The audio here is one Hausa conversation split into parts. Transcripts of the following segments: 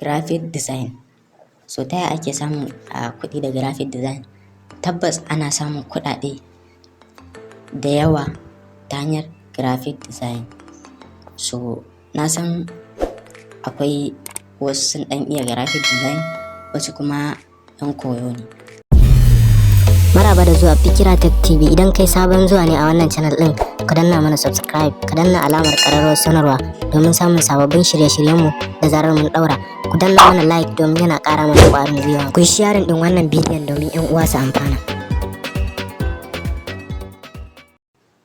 Graphic design. So ta yaya ake samun kuɗi da graphic design? Tabbas ana samun kuɗaɗe da yawa ta hanyar graphic design. So na san akwai wasu sun ɗan iya graphic design, wasu kuma 'yan koyo ne. Maraba da zuwa Fikira Tech TV. Idan kai sabon zuwa ne a wannan channel din, ka danna mana subscribe, ka danna alamar ƙararrawar sanarwa domin samun sababbin shirye-shiryenmu da zarar mun daura. Ku danna mana like domin yana ƙara mana ƙwarin gwiwa. Ku yi sharing din wannan bidiyon domin 'yan uwa su amfana.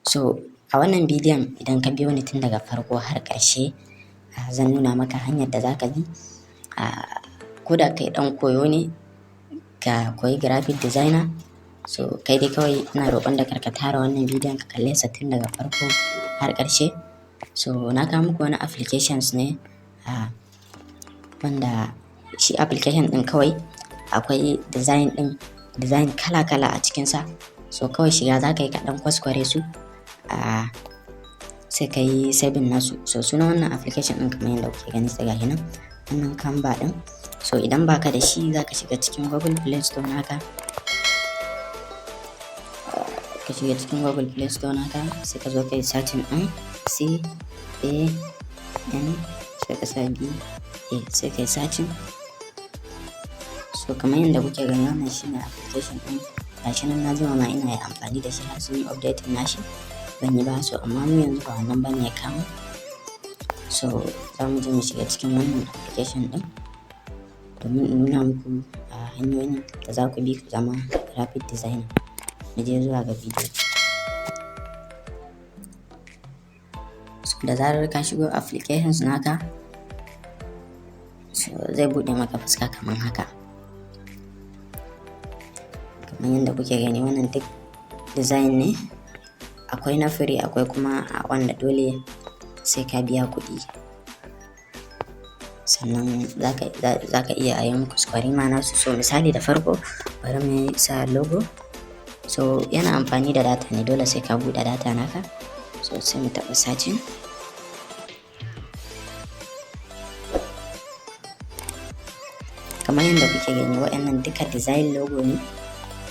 So a wannan bidiyon, idan ka biyo ni tun daga farko har ƙarshe, zan nuna maka hanyar da za ka bi, ko da kai ɗan koyo ne, ka koyi graphic designer. So kai dai kawai ina roƙon da kar ka tara wannan bidiyon, ka kalle sa tun daga farko har ƙarshe. So na kawo muku wani applications ne, wanda shi application ɗin kawai akwai design ɗin, design kala-kala a cikinsa. So kawai shiga za ka yi, ka ɗan kwaskware su, sai ka yi saving nasu. So sunan wannan application ɗin, kamar yadda kuke gani, sai gashi nan, wannan Canva ɗin. So idan baka da shi, za ka shiga cikin Google Play Store naka. Ka shiga cikin Google Play Store naka, sai ka zo ka yi searching ɗin C A N, sai ka sa B A, sai ka yi searching. So kamar yadda kuke gani, wannan shine application ɗin. Gashi nan, na jima ma ina yi amfani da shi, har sun yi updating nashi ban yi ba. So amma mu yanzu ba wannan bane ya kama. So za mu je mu shiga cikin wannan application ɗin domin in nuna muku hanyoyin da za ku bi ku zama graphic designer. Mu je zuwa ga bidiyo. So da zarar ka shigo applications naka, so zai buɗe maka fuska kamar haka. Kamar yadda kuke gani, wannan duk design ne. Akwai na free, akwai kuma wanda dole sai ka biya kuɗi sannan za ka iya yin kwaskwarima nasu. So misali, da farko bari mu sa logo. So yana amfani da data ne, dole sai ka buɗe data naka. So sai mu taɓa searching. Kamar yadda kuke gani, waɗannan duka design logo ne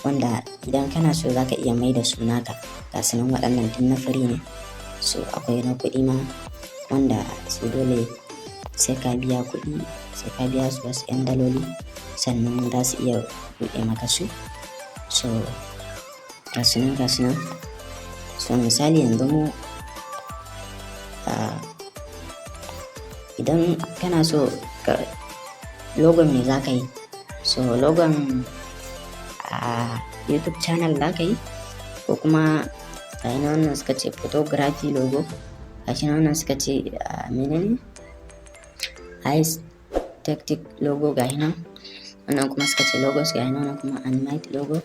wanda idan kana so za ka iya mai da su naka. Ga su nan, waɗannan duk na free ne. So akwai na kuɗi ma wanda su dole sai ka biya kuɗi, sai ka biya su wasu 'yan daloli sannan za su iya buɗe maka su. So ga su nan, ga su nan. So misali yanzu mu, idan kana so ka logon me za ka yi? So logon a YouTube channel za ka yi, ko kuma ga nan wannan suka ce photography logo, gashi nan wannan suka ce menene, aesthetic logo, gashi nan wannan kuma suka ce logos, gashi nan wannan kuma animate logo.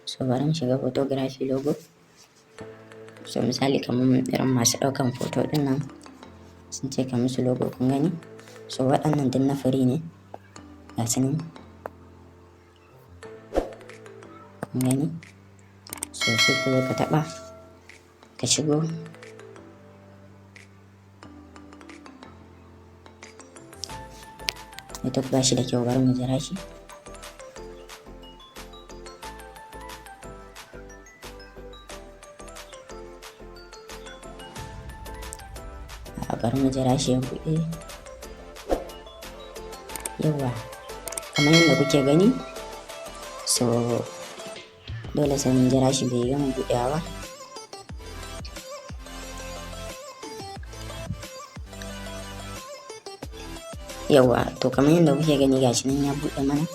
So bari mu shiga photography logo. So misali kamar irin masu ɗaukan photo ɗin nan, sun ce ka musu logo, kun gani. So waɗannan duk na free ne, ga su nan, kun gani. So sai ka zo ka taɓa, ka shigo. Network ba shi da kyau, bari mu jira shi. A bari mu jira shi ya buɗe. Yawwa, kamar yadda kuke gani, so dole sai mun jira shi, bai gama buɗewa ba. Yawwa, to kamar yadda kuke gani, gashi nan ya buɗe mana.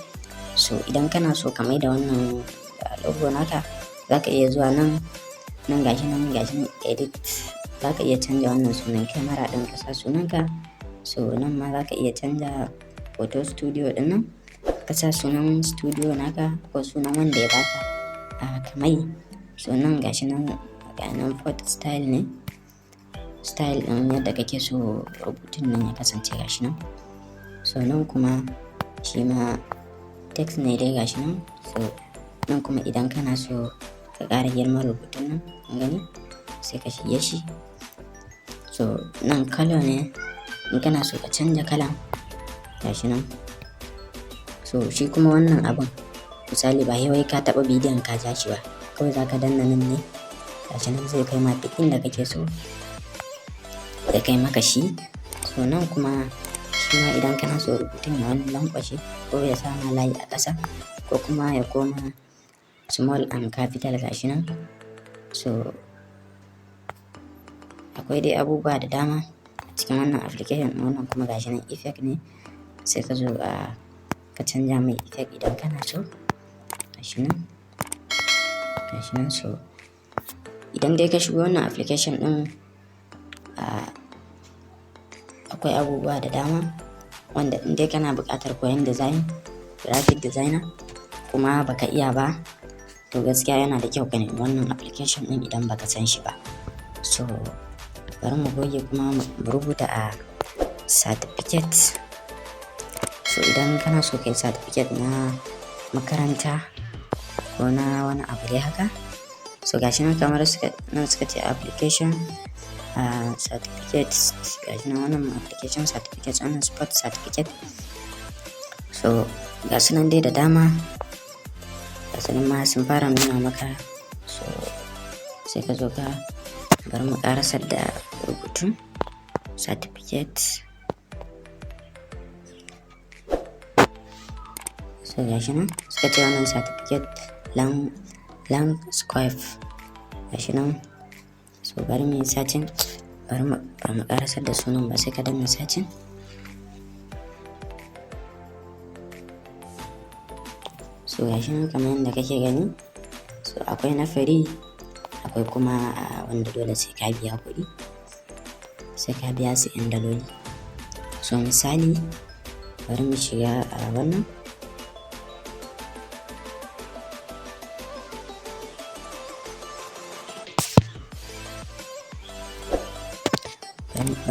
So idan kana so ka maida wannan logo naka, zaka iya zuwa nan nan, gashi nan, gashi nan, edit. Zaka iya canja wannan sunan kyamara ɗin, ka sa sunanka. So nan ma zaka iya canja photo studio ɗin nan, ka sa sunan studio naka ko sunan wanda ya baka kamai. So nan gashi nan, ga nan font style ne, style ɗin yadda kake so rubutun nan ya kasance, gashi nan. So nan kuma shi ma text ne dai, gashi nan. So nan kuma idan kana so ka ƙara girman rubutun nan, kun gani, sai ka shige shi. So nan color ne, in kana so ka canja kala. Gashi nan. So shi kuma wannan abun, misali, ba wai ka taɓa bidiyon ka ja shi ba, kawai za ka danna nan ne. Gashi nan, zai kai ma duk inda kake so ya kai maka shi. So nan kuma shi ma idan kana so rubutun ya wani lankwashe ko ya sa ma layi a ƙasa ko kuma ya koma small and capital, gashi nan. So akwai dai abubuwa da dama a cikin wannan application. Wannan kuma gashi nan effect ne, sai ka zo a ka canja mai effect idan kana so. Gashi nan, gashi nan. So idan dai ka shigo wannan application din, akwai abubuwa da dama wanda in dai kana buƙatar koyon design, graphic designer, kuma baka iya ba, to gaskiya yana da kyau ka nemi wannan application din idan baka san shi ba. So bari mu goge kuma mu rubuta a certificate. So idan kana so kai certificate na makaranta ko na wani abu dai haka, so gashi nan, kamar suka nan suka ce application certificate. Gashi nan, wannan application certificate, wannan sport certificate. So ga su nan dai da dama, ga su nan ma sun fara nuna maka. So sai ka zo ka, bari mu karasar da rubutun certificate. So gashi nan suka ce wannan certificate lang square, gashi nan. So bari mu yi searching, bari mu ba mu karasar da sunan ba, sai ka danna searching. So gashi nan kamar yadda kake gani. So akwai na free, akwai kuma wanda dole sai ka biya kuɗi, sai ka biya su 'yan daloli. So misali, bari mu shiga a wannan.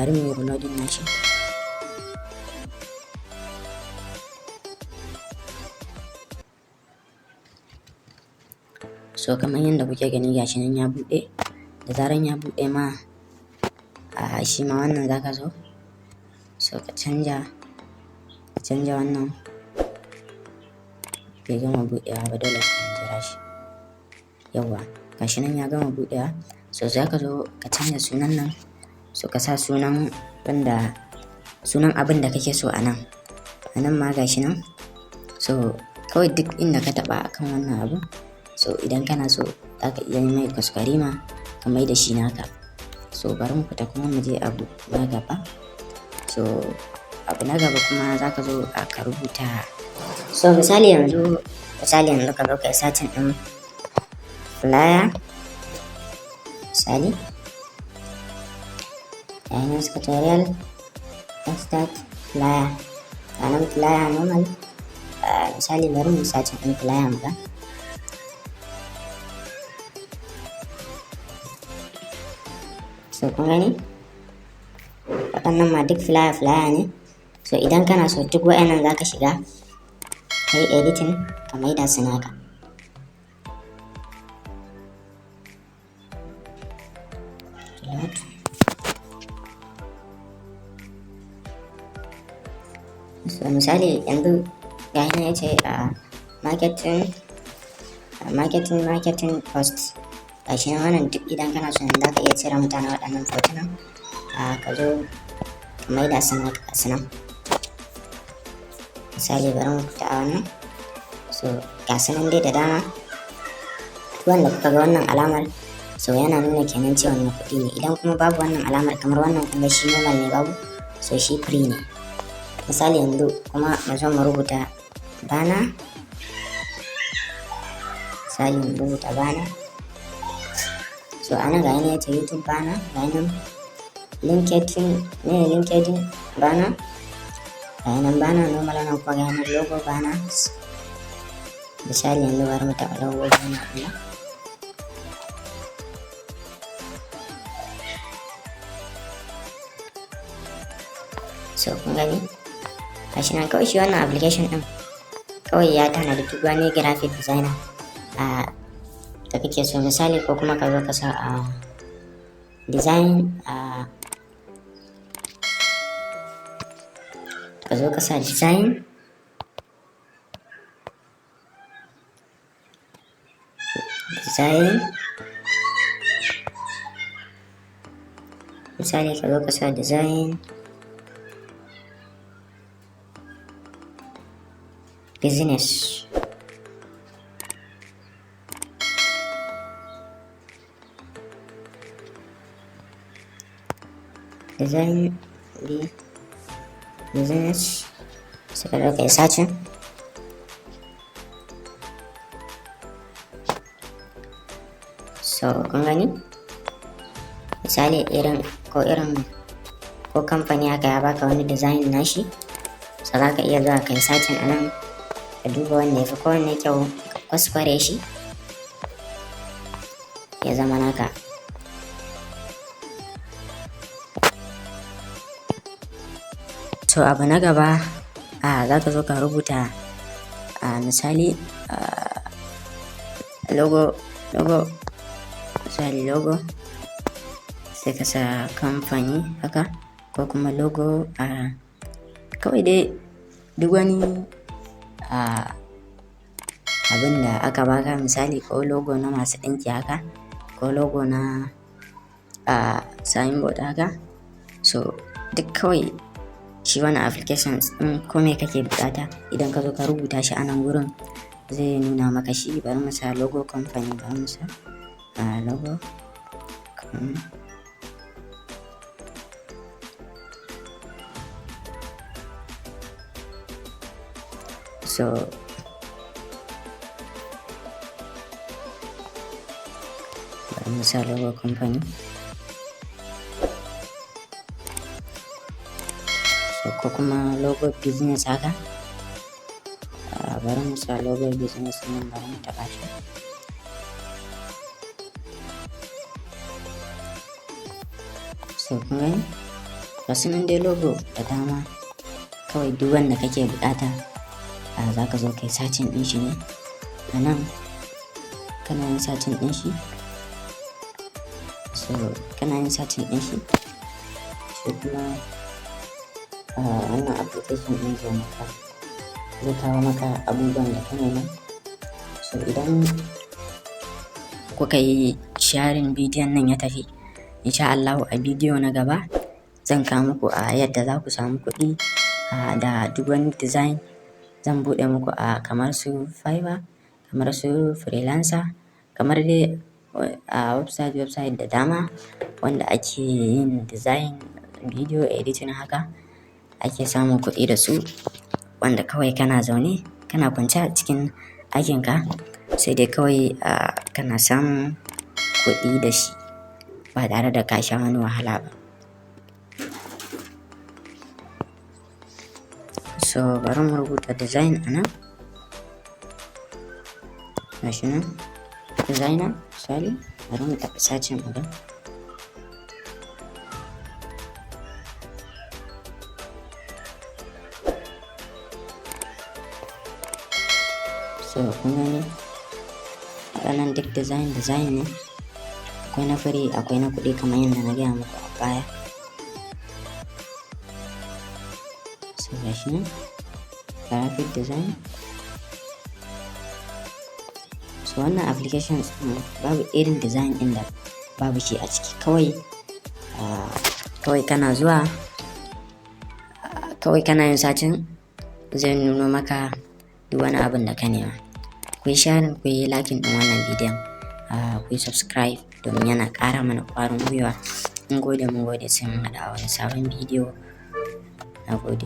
Bari mu yi reloading nashi. So kamar yadda kuke gani, gashi nan ya buɗe. Da zaran ya buɗe ma, a shi ma wannan zaka zo so ka canja. Wannan bai gama buɗewa ba, dole sai mun jira shi. Yawwa, gashi nan ya gama buɗewa. So zaka zo ka canja sunan nan, so ka sa sunan wanda sunan abin da kake so a nan. A nan ma gashi nan. So kawai duk inda ka taɓa akan wannan abu, so idan kana so zaka iya mai kwaskwarima ka mai da shi naka. So bari mu fita kuma mu je abu na gaba. So abu na gaba kuma zaka zo a ka rubuta. So misali yanzu ka zo ka yi searching ɗin flyer. Misali, yayin suka ce real estate flyer, nan flyer normal. Misali, bari mu searching ɗin flyer mu ga. So kun gani, waɗannan ma duk flyer flyer ne. So idan kana so, duk waɗannan za ka shiga ka yi editing ka maida su naka. Load. So misali yanzu ga nan ya ce a marketing post. Gashi nan, wannan duk idan kana so za ka iya cire mutane waɗannan hotunan, ka zo ka maida su naka, ga su nan. Misali, bari mu fita a wannan. So ga su nan dai da dama. Duk wanda kuka ga wannan alamar, so yana nuna kenan cewa na kuɗi ne. Idan kuma babu wannan alamar, kamar wannan, kun ga shi normal ne, babu, so shi free ne. Misali yanzu kuma mu zo mu rubuta banner. Misali, mu rubuta banner. So ana ga yana yace YouTube banner, ga nan LinkedIn ne, LinkedIn banner, ga nan banner normal, nan kuma ga nan logo banner. Misali yanzu bari mu taɓa logo banner ɗin nan. So kun gani, gashi nan. Kawai shi wannan application ɗin kawai ya tanadi duk wani graphic designer a da kake so. Misali, ko kuma ka zo ka sa a design a Ka zo ka sa design, design, misali ka zo ka sa design business, design business, sai ka zo ka yi searching. So kun gani, misali irin ko irin ko kamfani haka ya baka wani design nashi, so za ka iya zuwa ka yi searching a nan, ka duba wanda ya fi kowanne kyau, ka kwaskware shi ya zama naka. So abu na gaba, za ka zo ka rubuta, misali logo, logo, misali logo, sai ka sa kamfani haka, ko kuma logo, kawai dai duk wani abin da aka baka, misali ko logo na masu ɗinki haka, ko logo na signboard haka. So duk kawai shi wani applications ɗin, ko me kake bukata, idan ka zo ka rubuta shi a nan gurin, zai nuna maka shi. Bari mu sa logo company, bari mu sa logo com, so bari mu sa logo company, so ko kuma logo business haka. Bari mu sa logo business nan, bari mu taɓa shi. So kun gani, ga su nan dai logo da dama. Kawai duk wanda kake bukata, za ka zo kai searching ɗin shi ne a nan. Kana yin searching ɗin shi, so kana yin searching ɗin shi, shi kuma wannan application ɗin zai kawo maka abubuwan da ka nema. So idan kuka yi sharing bidiyon nan ya tafi, insha Allahu a bidiyo na gaba zan kawo muku a yadda za ku samu kuɗi da duk wani design. Zan buɗe muku a kamar su Fiverr, kamar su freelancer, kamar dai a website website da dama wanda ake yin design, video editing haka, ake samun kuɗi da su, wanda kawai kana zaune, kana kwance a cikin ɗakinka, sai dai kawai kana samun kuɗi da shi ba tare da ka sha wani wahala ba. So bari mu rubuta design a nan, gashi nan designer, misali bari mu taɓa searching mu ga. So kun gani, waɗannan duk design design ne. Akwai na free, akwai na kuɗi, kamar yadda na gaya muku a baya. So gashi nan graphic design. So wannan applications ɗin babu irin design ɗin da babu shi a ciki. Kawai kawai kana zuwa, kawai kana yin searching, zai nuno maka duk wani abin da ka nema. Ku yi sharing, ku yi liking ɗin wannan bidiyon, ku yi subscribe domin yana ƙara mana ƙwarin gwiwa. Mun gode, mun gode, sai mun haɗu a wani sabon bidiyo. Na gode.